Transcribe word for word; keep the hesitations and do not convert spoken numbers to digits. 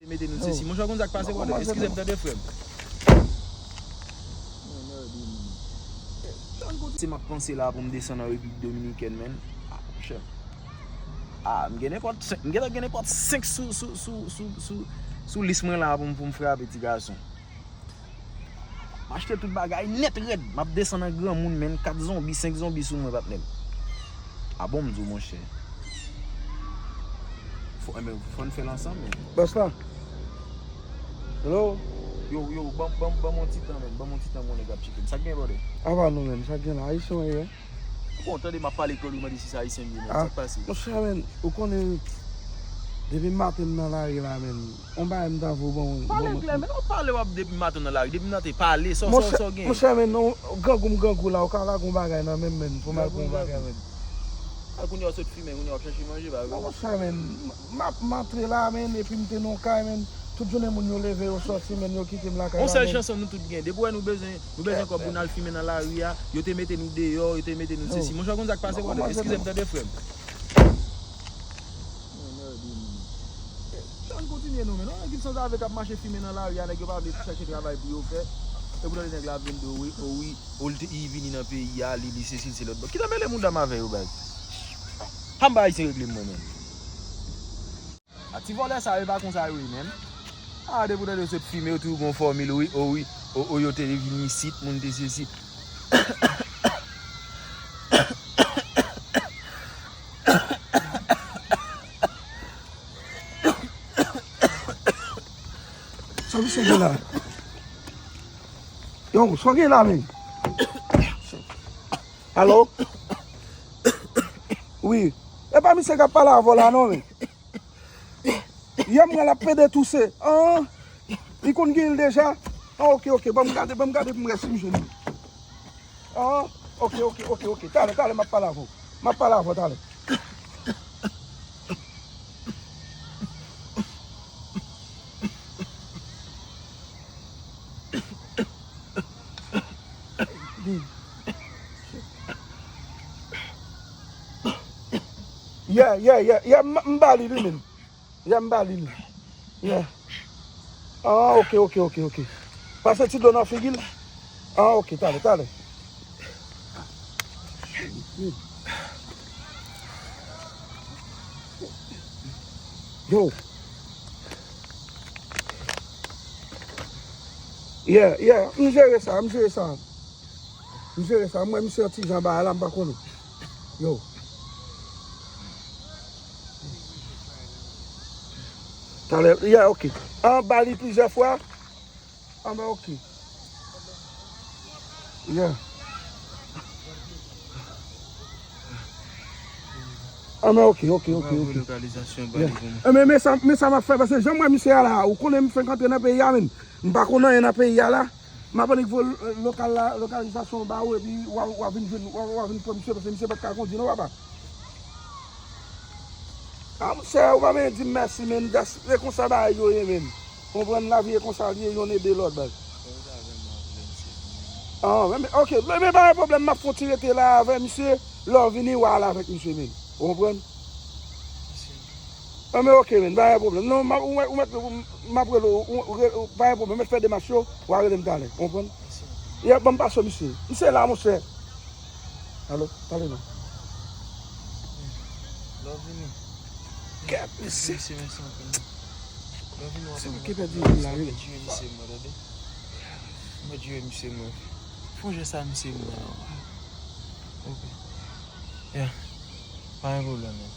Mete nou sesi. Monchè, ou konn sa k pase, brother? Eskize m, tande, frè m. Se m ap panse la pou m desann an Repiblik Dominikèn, menn. Ah, monchè. Ah, m gen nenpòt senk, m gentan gen nenpòt senk sou, sou, sou, sou, sou, sou lis mwen la pou m, pou m frape, ti gason. M achte tout bagay nèt rèd. M ap desann an granmoun, menn. Kat zonbi, senk zonbi sou mwen, patnè m. A bon, m di w, monchè. Fò, enben, fò n fè l ansanm, menn. Bòs la. Hello? Yo, yo, ban, ban, ban m yon ti tan, menn. Ban m yon ti tan, mon nèg ap tcheke m. Sa k gen, brother? Apa nou menm, sa k gen la? Ayisyen w ye, wi. Bon, tande, m ap pale Claude, ou mande si se ayisyen m ye, menn. Sa k pase? Monchè, menn, ou konnen, depi maten m nan lari la, menn. On bagay m ta vle w ban mwen. Pale klè, menn, w ap pale, w ap depi maten w nan lari, depi maten, pale, sa w, sa w, sa w gen. Monchè, menn, non, grangou m grangou la, ou ka lage yon bagay nan men m, menn, pou m al pran yon bagay, menn. A, kounye a w sot fimen, kounye a w ap chache manje, pa vre? Non, monchè, menn, m ap, m antre la, menn, epi m te nan yon kay, menn. Tout jounen moun yo leve, yo sòti, menn, yo kite m lakay la, menn. On sèl chans nou tout gen. Depi w wè nou bezwen, nou bezwen kòb pou n al fimen nan lari a, yo te mete nou deyò, yo te mete nou sesi. Monchè, ou konn sa k pase, brother? Eskize m, tande, frè m. Jan n kontinye nou, menn. Yon ekip sanzave k ap mache fimen nan lari a, nèg yo pa vle chèche travay pou yo fè. Epi w tande nèg la ap vin di w, wi, o wi, o l te, li vini nan peyi a, li, li sesi, li se lòt bò. Kite mele mouda m avè yo, baz. Pa m ba ayisyen regle m, mwen menm. A ti vòlè sa yo, e pa konsa yo ye menm. A, depi w tande yo sot fimen, yo toujou gon fòmil, wi, o wi, o, o, yo te vin isit, moun te sesi. Sa misye gen la? Yo, sa w gen la, men? Alo? Wi. E pa misye k ap pale avè w la, non, men? Yè m wè l ap pede touse. An, li konn gen l deja. An, oke, oke. Ban m gade, ban m gade pou m wè si m jwenn li. An, oke, oke, oke, oke. Talè, talè, m ap pale avè w. M ap pale avè w talè. Yeah, yeah, yeah, yeah, m, m ba li, li menm. Yeah, m ba li, li. Yeah. Ah, oke, oke, oke, oke. Pase ti dlo nan figi l. Ah, oke, talè, talè. Yo. Yeah, yeah, m jere sa, m jere sa. M jere sa, m wè misye yon ti jan bagay la, m pa konnen. Yo. Talè, yeah, oke. An ba li plizyè fwa. An ba, oke. Yeah. An ba, oke, oke, oke, oke. Yeah. E men, men sa, men sa m ap fè, paske jan m wè misye a la, ou konnen m fenk antre nan peyi a, men m pa konn anyen nan peyi a la. M ap annik voye lokal la, lokalizasyon ba ou, epi w a, w a vin jwenn, w a, w a vin pran misye, paske misye pa t ka kondi non, papa. A, monchè, ou pa menm di m mèsi, men, just, se konsa bagay yo ye, men. Konprann, lavi e konsa li ye, yonn ede lòt, baz. Ah, men, men, oke, men, men pa gen pwoblèm, m ap fè yon ti rete la avè misye, lè w vini, w a al avèk misye, men. Ou konprann? Ah, men oke, men, pa gen pwoblèm. Non, m ap, ou mèt, ou mèt, m ap rele w, ou, ou, ou, pa gen pwoblèm, mèt fè demach yo, w a rele m talè, ou konprann? Yeah, ban m pase w misye. Misye la, monchè. Alo, pale non. Lè w vini. Kèt, mesye. Mesye, mèsi anpil. Lè w vini, w ap... Se mwen ki pèdi moun la, wi. Mwen jire misye mwen, tande. Mwen jire misye mwen. Fon jès a misye mwen. Ok. Yeah. Pa gen pwoblèm, man.